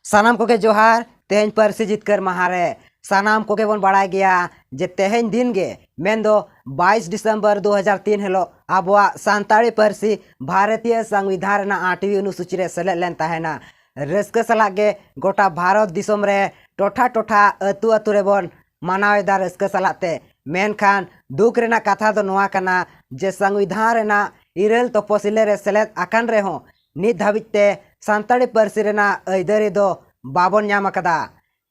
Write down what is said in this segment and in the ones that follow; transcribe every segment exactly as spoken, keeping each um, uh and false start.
ᱥᱟᱱᱟᱢ ᱠᱚᱜᱮ ᱡᱚᱦᱟᱨ᱾ ᱛᱮᱦᱮᱧ ᱯᱟᱹᱨᱥᱤ ᱡᱤᱛᱠᱟᱹᱨ ᱢᱟᱦᱟ ᱨᱮ ᱥᱟᱱᱟᱢ ᱠᱚᱜᱮ ᱵᱚᱱ ᱵᱟᱲᱟᱭ ᱜᱮᱭᱟ ᱡᱮ ᱛᱮᱦᱮᱧ ᱫᱤᱱ ᱜᱮ, ᱢᱮᱱᱫᱚ ᱵᱟᱭᱤᱥ ᱰᱤᱥᱮᱢᱵᱚᱨ ᱫᱩ ᱦᱟᱡᱟᱨ ᱛᱤᱱ ᱦᱤᱞᱳᱜ ᱟᱵᱚᱣᱟᱜ ᱥᱟᱱᱛᱟᱲᱤ ᱯᱟᱹᱨᱥᱤ ᱵᱷᱟᱨᱚᱛᱤᱭᱚ ᱥᱚᱝᱵᱤᱫᱷᱟᱱ ᱨᱮᱱᱟᱜ ᱟᱴᱷᱣᱤ ᱚᱱᱩᱥᱩᱪᱤ ᱨᱮ ᱥᱮᱞᱮᱫ ᱞᱮᱱ ᱛᱟᱦᱮᱱᱟ᱾ ᱨᱟᱹᱥᱠᱟᱹ ᱥᱟᱞᱟᱜ ᱜᱮ ᱜᱚᱴᱟ ᱵᱷᱟᱨᱚᱛ ᱫᱤᱥᱚᱢ ᱨᱮ, ᱴᱚᱴᱷᱟ ᱴᱚᱴᱷᱟ, ᱟᱹᱛᱩ ᱟᱹᱛᱩ ᱨᱮᱵᱚᱱ ᱢᱟᱱᱟᱣ ᱮᱫᱟ ᱨᱟᱹᱥᱠᱟᱹ ᱥᱟᱞᱟᱜ ᱛᱮ᱾ ᱢᱮᱱᱠᱷᱟᱱ ᱫᱩᱠ ᱨᱮᱱᱟᱜ ᱠᱟᱛᱷᱟ ᱫᱚ ᱱᱚᱣᱟ ᱠᱟᱱᱟ ᱡᱮ ᱥᱚᱝᱵᱤᱫᱷᱟᱱ ᱨᱮᱱᱟᱜ ᱤᱨᱟᱹᱞ ᱛᱚᱯᱚᱥᱤᱞᱤ ᱨᱮ ᱥᱮᱞᱮᱫ ᱟᱠᱟᱱ ᱨᱮᱦᱚᱸ ᱱᱤᱛ ᱫᱷᱟᱹᱵᱤᱡ ᱛᱮ ᱥᱟᱱᱛᱟᱲᱤ ᱯᱟᱹᱨᱥᱤ ᱨᱮᱱᱟᱜ ᱟᱹᱭᱫᱟᱹᱨᱤ ᱫᱚ ᱵᱟᱵᱚᱱ ᱧᱟᱢ ᱟᱠᱟᱫᱟ᱾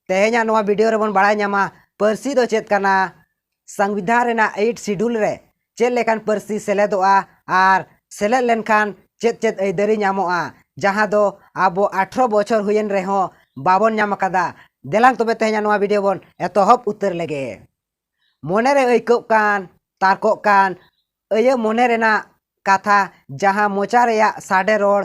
ᱛᱮᱦᱮᱧᱟᱜ ᱱᱚᱣᱟ ᱵᱷᱤᱰᱤᱭᱳ ᱨᱮᱵᱚᱱ ᱵᱟᱲᱟᱭ ᱧᱟᱢᱟ ᱯᱟᱹᱨᱥᱤ ᱫᱚ ᱪᱮᱫ ᱠᱟᱱᱟ, ᱥᱚᱝᱵᱤᱫᱷᱟᱱ ᱨᱮᱱᱟᱜ ᱮᱭᱤᱴ ᱥᱤᱰᱩᱞ ᱨᱮ ᱪᱮᱫ ᱞᱮᱠᱟᱱ ᱯᱟᱹᱨᱥᱤ ᱥᱮᱞᱮᱫᱚᱜᱼᱟ ᱟᱨ ᱥᱮᱞᱮᱫ ᱞᱮᱱᱠᱷᱟᱱ ᱪᱮᱫ ᱪᱮᱫ ᱟᱹᱭᱫᱟᱹᱨᱤ ᱧᱟᱢᱚᱜᱼᱟ, ᱡᱟᱦᱟᱸ ᱫᱚ ᱟᱵᱚ ᱟᱴᱷᱨᱚ ᱵᱚᱪᱷᱚᱨ ᱦᱩᱭᱮᱱ ᱨᱮᱦᱚᱸ ᱵᱟᱵᱚᱱ ᱧᱟᱢ ᱟᱠᱟᱫᱟ᱾ ᱫᱮᱞᱟᱝ ᱛᱚᱵᱮ ᱛᱮᱦᱮᱧᱟᱜ ᱱᱚᱣᱟ ᱵᱷᱤᱰᱤᱭᱳ ᱵᱚᱱ ᱮᱛᱚᱦᱚᱵ ᱩᱛᱟᱹᱨ ᱞᱮᱜᱮ᱾ ᱢᱚᱱᱮᱨᱮ ᱟᱹᱭᱠᱟᱹᱜ ᱠᱟᱱ, ᱛᱟᱨᱠᱚᱜ ᱠᱟᱱ, ᱟᱹᱭᱟᱹ ᱢᱚᱱᱮ ᱨᱮᱱᱟᱜ ᱠᱟᱛᱷᱟ ᱡᱟᱦᱟᱸ ᱢᱚᱪᱟ ᱨᱮᱭᱟᱜ ᱥᱟᱰᱮ ᱨᱚᱲ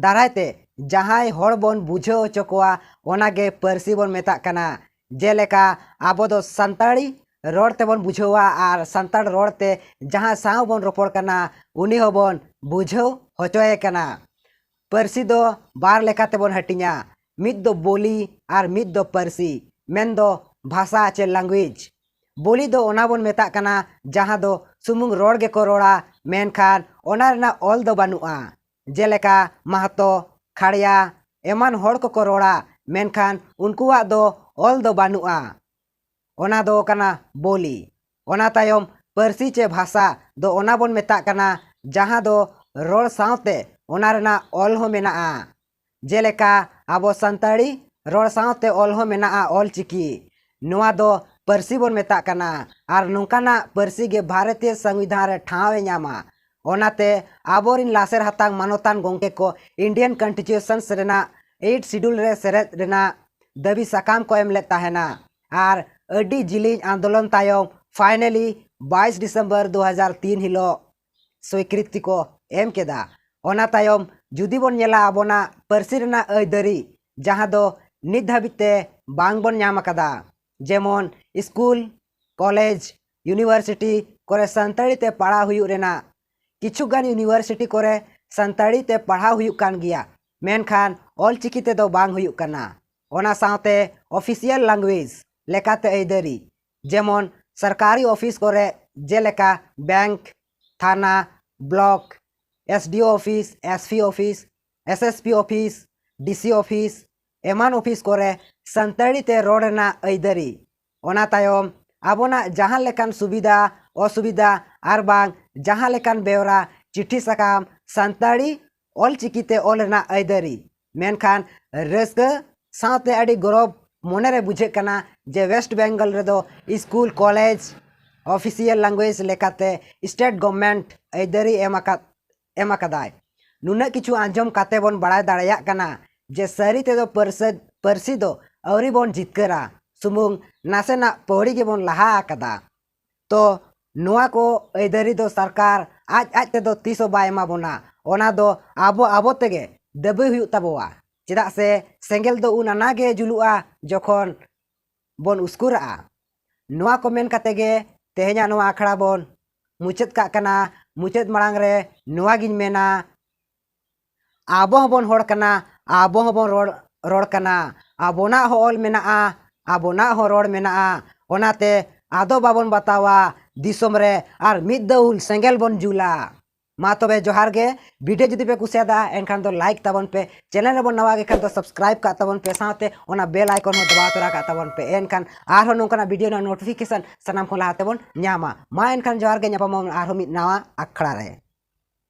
ᱫᱟᱨᱟᱭ ᱛᱮ ᱡᱟᱦᱟᱸᱭ ᱦᱚᱲ ᱵᱚᱱ ᱵᱩᱡᱷᱟᱹᱣ ᱦᱚᱪᱚ ᱠᱚᱣᱟ, ᱚᱱᱟᱜᱮ ᱯᱟᱹᱨᱥᱤ ᱵᱚᱱ ᱢᱮᱛᱟᱜ ᱠᱟᱱᱟ᱾ ᱡᱮᱞᱮᱠᱟ ᱟᱵᱚ ᱫᱚ ᱥᱟᱱᱛᱟᱲᱤ ᱨᱚᱲ ᱛᱮᱵᱚᱱ ᱵᱩᱡᱷᱟᱹᱣᱟ ᱟᱨ ᱥᱟᱱᱛᱟᱲ ᱨᱚᱲ ᱛᱮ ᱡᱟᱦᱟᱸ ᱥᱟᱶ ᱵᱚᱱ ᱨᱚᱯᱚᱲ ᱠᱟᱱᱟ ᱩᱱᱤ ᱦᱚᱸᱵᱚᱱ ᱵᱩᱡᱷᱟᱹᱣ ᱦᱚᱪᱚᱭᱮ ᱠᱟᱱᱟ᱾ ᱯᱟᱹᱨᱥᱤ ᱫᱚ ᱵᱟᱨ ᱞᱮᱠᱟ ᱛᱮᱵᱚᱱ ᱦᱟᱹᱴᱤᱧᱟ, ᱢᱤᱫ ᱫᱚ ᱵᱳᱞᱤ ᱟᱨ ᱢᱤᱫ ᱫᱚ ᱯᱟᱹᱨᱥᱤ, ᱢᱮᱱᱫᱚ ᱵᱷᱟᱥᱟ ᱪᱮ ᱞᱮᱝᱜᱩᱭᱮᱡᱽ᱾ ᱵᱳᱞᱤ ᱫᱚ ᱚᱱᱟ ᱵᱚᱱ ᱢᱮᱛᱟᱜ ᱠᱟᱱᱟ ᱡᱟᱦᱟᱸ ᱫᱚ ᱥᱩᱢᱩᱝ ᱨᱚᱲ ᱜᱮᱠᱚ ᱨᱚᱲᱟ, ᱢᱮᱱᱠᱷᱟᱱ ᱚᱱᱟ ᱨᱮᱱᱟᱜ ᱚᱞ ᱫᱚ ᱵᱟᱹᱱᱩᱜᱼᱟ᱾ ᱡᱮᱞᱮᱠᱟ ᱢᱟᱦᱟᱛᱚ, ᱠᱷᱟᱲᱭᱟ ᱮᱢᱟᱱ ᱦᱚᱲ ᱠᱚᱠᱚ ᱨᱚᱲᱟ, ᱢᱮᱱᱠᱷᱟᱱ ᱩᱱᱠᱩᱣᱟᱜ ᱫᱚ ᱚᱞ ᱫᱚ ᱵᱟᱹᱱᱩᱜᱼᱟ᱾ ᱚᱱᱟ ᱫᱚ ᱠᱟᱱᱟ ᱵᱳᱞᱤ᱾ ᱚᱱᱟ ᱛᱟᱭᱚᱢ ᱯᱟᱹᱨᱥᱤ ᱪᱮ ᱵᱷᱟᱥᱟ ᱫᱚ ᱚᱱᱟ ᱵᱚᱱ ᱢᱮᱛᱟᱜ ᱠᱟᱱᱟ ᱡᱟᱦᱟᱸ ᱫᱚ ᱨᱚᱲ ᱥᱟᱶᱛᱮ ᱚᱱᱟ ᱨᱮᱱᱟᱜ ᱚᱞ ᱦᱚᱸ ᱢᱮᱱᱟᱜᱼᱟ᱾ ᱡᱮᱞᱮᱠᱟ ᱟᱵᱚ ᱥᱟᱱᱛᱟᱲᱤ ᱨᱚᱲ ᱥᱟᱶᱛᱮ ᱚᱞ ᱦᱚᱸ ᱢᱮᱱᱟᱜᱼᱟ, ᱚᱞ ᱪᱤᱠᱤ᱾ ᱱᱚᱣᱟ ᱫᱚ ᱯᱟᱹᱨᱥᱤ ᱵᱚᱱ ᱢᱮᱛᱟᱜ ᱠᱟᱱᱟ᱾ ᱟᱨ ᱱᱚᱝᱠᱟᱱᱟᱜ ᱯᱟᱹᱨᱥᱤ ᱜᱮ ᱵᱷᱟᱨᱚᱛᱤᱭᱚ ᱥᱚᱝᱵᱤᱫᱷᱟᱱ ᱨᱮ ᱴᱷᱟᱶ ᱮ ᱧᱟᱢᱟ᱾ ᱚᱱᱟᱛᱮ ᱟᱵᱚᱨᱤᱱ ᱞᱟᱥᱮᱨ ᱦᱟᱛᱟᱝ ᱢᱟᱱᱚᱛᱟᱱ ᱜᱚᱢᱠᱮ ᱠᱚ ᱤᱱᱰᱤᱭᱟᱱ ᱠᱚᱱᱥᱴᱤᱴᱤᱭᱩᱥᱚᱱᱥ ᱨᱮᱱᱟᱜ ᱮᱭᱤᱴ ᱥᱤᱰᱩᱞ ᱨᱮ ᱥᱮᱞᱮᱫ ᱨᱮᱱᱟᱜ ᱫᱟᱹᱵᱤ ᱥᱟᱠᱟᱢ ᱠᱚ ᱮᱢ ᱞᱮᱫ ᱛᱟᱦᱮᱱᱟ᱾ ᱟᱨ ᱟᱹᱰᱤ ᱡᱤᱞᱤᱧ ᱟᱱᱫᱳᱞᱚᱱ ᱛᱟᱭᱚᱢ ᱯᱷᱟᱭᱱᱮᱞᱤ ᱵᱟᱭᱤᱥ ᱰᱤᱥᱮᱢᱵᱚᱨ ᱫᱩ ᱦᱟᱡᱟᱨ ᱛᱤᱱ ᱦᱤᱞᱳᱜ ᱥᱣᱤᱠᱨᱤᱛᱤ ᱠᱚ ᱮᱢ ᱠᱮᱫᱟ᱾ ᱚᱱᱟ ᱛᱟᱭᱚᱢ ᱡᱩᱫᱤ ᱵᱚᱱ ᱧᱮᱞᱟ ᱟᱵᱚᱱᱟᱜ ᱯᱟᱹᱨᱥᱤ ᱨᱮᱱᱟᱜ ᱟᱹᱭᱫᱟᱹᱨᱤ, ᱡᱟᱦᱟᱸ ᱫᱚ ᱱᱤᱛ ᱫᱷᱟᱹᱵᱤᱡ ᱛᱮ ᱵᱟᱝ ᱵᱚᱱ ᱧᱟᱢ ᱟᱠᱟᱫᱟ, ᱡᱮᱢᱚᱱ ᱥᱠᱩᱞ, ᱠᱚᱞᱮᱡᱽ, ᱤᱭᱩᱱᱤᱵᱷᱟᱨᱥᱤᱴᱤ ᱠᱚᱨᱮ ᱥᱟᱱᱛᱟᱲᱤ ᱛᱮ ᱯᱟᱲᱦᱟᱣ ᱦᱩᱭᱩᱜ ᱨᱮᱱᱟᱜ, ᱠᱤᱪᱷᱩ ᱜᱟᱱ ᱤᱭᱩᱱᱤᱵᱷᱟᱨᱥᱤᱴᱤ ᱠᱚᱨᱮ ᱥᱟᱱᱛᱟᱲᱤ ᱛᱮ ᱯᱟᱲᱦᱟᱣ ᱦᱩᱭᱩᱜ ᱠᱟᱱ ᱜᱮᱭᱟ, ᱢᱮᱱᱠᱷᱟᱱ ᱚᱞᱪᱤᱠᱤ ᱛᱮᱫᱚ ᱵᱟᱝ ᱦᱩᱭᱩᱜ ᱠᱟᱱᱟ᱾ ᱚᱱᱟ ᱥᱟᱶᱛᱮ official language ᱞᱮᱠᱟᱛᱮ ᱟᱹᱭᱫᱟᱹᱨᱤ, ᱡᱮᱢᱚᱱ ᱥᱚᱨᱠᱟᱨᱤ ᱚᱯᱷᱤᱥ ᱠᱚᱨᱮ, ᱡᱮᱞᱮᱠᱟ ᱵᱮᱝᱠ, ᱛᱷᱟᱱᱟ, block, S D O office, S P office, S S P office, D C office, ᱮᱢᱟᱱ ᱚᱯᱷᱤᱥ ᱠᱚᱨᱮ ᱥᱟᱱᱛᱟᱲᱤ ᱛᱮ ᱨᱚᱲ ᱨᱮᱱᱟᱜ ᱟᱹᱭᱫᱟᱹᱨᱤ᱾ ᱚᱱᱟ ᱛᱟᱭᱚᱢ ᱟᱵᱚᱱᱟᱜ ᱡᱟᱦᱟᱸ ᱞᱮᱠᱟᱱ ᱥᱩᱵᱤᱫᱷᱟ ᱚᱥᱩᱵᱤᱫᱷᱟ ᱟᱨ ᱵᱟᱝ ᱡᱟᱦᱟᱸ ᱞᱮᱠᱟᱱ ᱵᱮᱣᱨᱟ ᱪᱤᱴᱷᱤ ᱥᱟᱠᱟᱢ ᱥᱟᱱᱛᱟᱲᱤ ᱚᱞᱪᱤᱠᱤ ᱛᱮ ᱚᱞ ᱨᱮᱱᱟᱜ ᱟᱹᱭᱫᱟᱹᱨᱤ᱾ ᱢᱮᱱᱠᱷᱟᱱ ᱨᱟᱹᱥᱠᱟᱹ ᱥᱟᱶᱛᱮ ᱟᱹᱰᱤ ᱜᱚᱨᱚᱵᱽ ᱢᱚᱱᱮᱨᱮ ᱵᱩᱡᱷᱟᱹᱜ ᱠᱟᱱᱟ ᱡᱮ ᱳᱭᱮᱥᱴ ᱵᱮᱝᱜᱚᱞ ᱨᱮᱫᱚ ᱥᱠᱩᱞ, ᱠᱚᱞᱮᱡᱽ, official language ᱞᱮᱠᱟᱛᱮ state government ᱟᱹᱭᱫᱟᱹᱨᱤ ᱮᱢ ᱟᱠᱟᱫ, ᱮᱢ ᱟᱠᱟᱫᱟᱭ᱾ ᱱᱩᱱᱟᱹᱜ ᱠᱤᱪᱷᱩ ᱟᱸᱡᱚᱢ ᱠᱟᱛᱮ ᱵᱚᱱ ᱵᱟᱲᱟᱭ ᱫᱟᱲᱮᱭᱟᱜ ᱠᱟᱱᱟ ᱡᱮ ᱥᱟᱹᱨᱤ ᱛᱮᱫᱚ ᱯᱟᱹᱨᱥᱟᱹ-, ᱯᱟᱹᱨᱥᱤ ᱫᱚ ᱟᱹᱣᱨᱤ ᱵᱚᱱ ᱡᱤᱛᱠᱟᱹᱨᱟ, ᱥᱩᱢᱩᱝ ᱱᱟᱥᱮᱱᱟᱜ ᱯᱟᱹᱣᱲᱤ ᱜᱮᱵᱚᱱ ᱞᱟᱦᱟ ᱟᱠᱟᱫᱟ᱾ ᱛᱚ ᱱᱚᱣᱟ ᱠᱚ ᱟᱹᱭᱫᱟᱹᱨᱤ ᱫᱚ ᱥᱚᱨᱠᱟᱨ ᱟᱡ ᱟᱡ ᱛᱮᱫᱚ ᱛᱤᱥ ᱦᱚᱸ ᱵᱟᱭ ᱮᱢᱟ ᱵᱚᱱᱟ᱾ ᱚᱱᱟ ᱫᱚ ᱟᱵᱚ ᱟᱵᱚ ᱛᱮᱜᱮ ᱫᱟᱹᱵᱤ ᱦᱩᱭᱩᱜ ᱛᱟᱵᱚᱣᱟ᱾ ᱪᱮᱫᱟᱜ ᱥᱮ ᱥᱮᱸᱜᱮᱞ ᱫᱚ ᱩᱱ ᱟᱱᱟ ᱜᱮ ᱡᱩᱞᱩᱜᱼᱟ ᱡᱚᱠᱷᱚᱱ ᱵᱚᱱ ᱩᱥᱠᱩᱨᱟᱜᱼᱟ᱾ ᱱᱚᱣᱟ ᱠᱚ ᱢᱮᱱ ᱠᱟᱛᱮ ᱜᱮ ᱛᱮᱦᱮᱧᱟᱜ ᱱᱚᱣᱟ ᱟᱠᱷᱲᱟ ᱵᱚᱱ ᱢᱩᱪᱟᱹᱫ ᱠᱟᱜ ᱠᱟᱱᱟ᱾ ᱢᱩᱪᱟᱹᱫ ᱢᱟᱲᱟᱝ ᱨᱮ ᱱᱚᱣᱟ ᱜᱤᱧ ᱢᱮᱱᱟ, ᱟᱵᱚ ᱦᱚᱸᱵᱚᱱ ᱦᱚᱲ ᱠᱟᱱᱟ, ᱟᱵᱚ ᱦᱚᱸᱵᱚᱱ ᱨᱚᱲ, ᱨᱚᱲ ᱠᱟᱱᱟ᱾ ᱟᱵᱚᱱᱟᱜ ᱦᱚᱸ ᱚᱞ ᱢᱮᱱᱟᱜᱼᱟ, ᱟᱵᱚᱱᱟᱜ ᱦᱚᱸ ᱨᱚᱲ ᱢᱮᱱᱟᱜᱼᱟ᱾ ᱚᱱᱟᱛᱮ ᱟᱫᱚ ᱵᱟᱵᱚᱱ ᱵᱟᱛᱟᱣᱟ ᱫᱤᱥᱚᱢ ᱨᱮ ᱟᱨ ᱢᱤᱫ ᱫᱟᱹᱣᱩᱞ ᱥᱮᱸᱜᱮᱞ ᱵᱚᱱ ᱡᱩᱞᱟ᱾ ᱢᱟ ᱛᱚᱵᱮ ᱡᱚᱦᱟᱨ ᱜᱮ᱾ ᱵᱷᱤᱰᱤᱭᱳ ᱡᱩᱫᱤ ᱯᱮ ᱠᱩᱥᱤᱭᱟᱫᱟ ᱮᱱᱠᱷᱟᱱ ᱫᱚ ᱞᱟᱭᱤᱠ ᱛᱟᱵᱚᱱ ᱯᱮ, ᱪᱮᱱᱮᱞ ᱨᱮᱵᱚᱱ ᱱᱟᱣᱟ ᱜᱮ ᱠᱷᱟᱱ ᱫᱚ ᱥᱟᱵᱥᱠᱨᱟᱭᱤᱵ ᱠᱟᱜ ᱛᱟᱵᱚᱱ ᱯᱮ, ᱥᱟᱶᱛᱮ ᱚᱱᱟ ᱵᱮᱞ ᱟᱭᱠᱚᱱ ᱦᱚᱸ ᱫᱟᱵᱟᱣ ᱛᱚᱨᱟ ᱠᱟᱜ ᱛᱟᱵᱚᱱ ᱯᱮ᱾ ᱮᱱᱠᱷᱟᱱ ᱟᱨᱦᱚᱸ ᱱᱚᱝᱠᱟᱱᱟᱜ ᱵᱷᱤᱰᱤᱭᱳ ᱨᱮᱱᱟᱜ ᱱᱳᱴᱤᱯᱷᱤᱠᱮᱥᱚᱱ ᱥᱟᱱᱟᱢ ᱠᱷᱚᱱ ᱞᱟᱦᱟ ᱛᱮᱵᱚᱱ ᱧᱟᱢᱟ᱾ ᱢᱟ ᱮᱱᱠᱷᱟᱱ ᱡᱚᱦᱟᱨ ᱜᱮ, ᱧᱟᱯᱟᱢ ᱟᱵᱚᱱ ᱟᱨᱦᱚᱸ ᱢᱤᱫ ᱱᱟᱣᱟ ᱟᱠᱷᱲᱟ ᱨᱮ᱾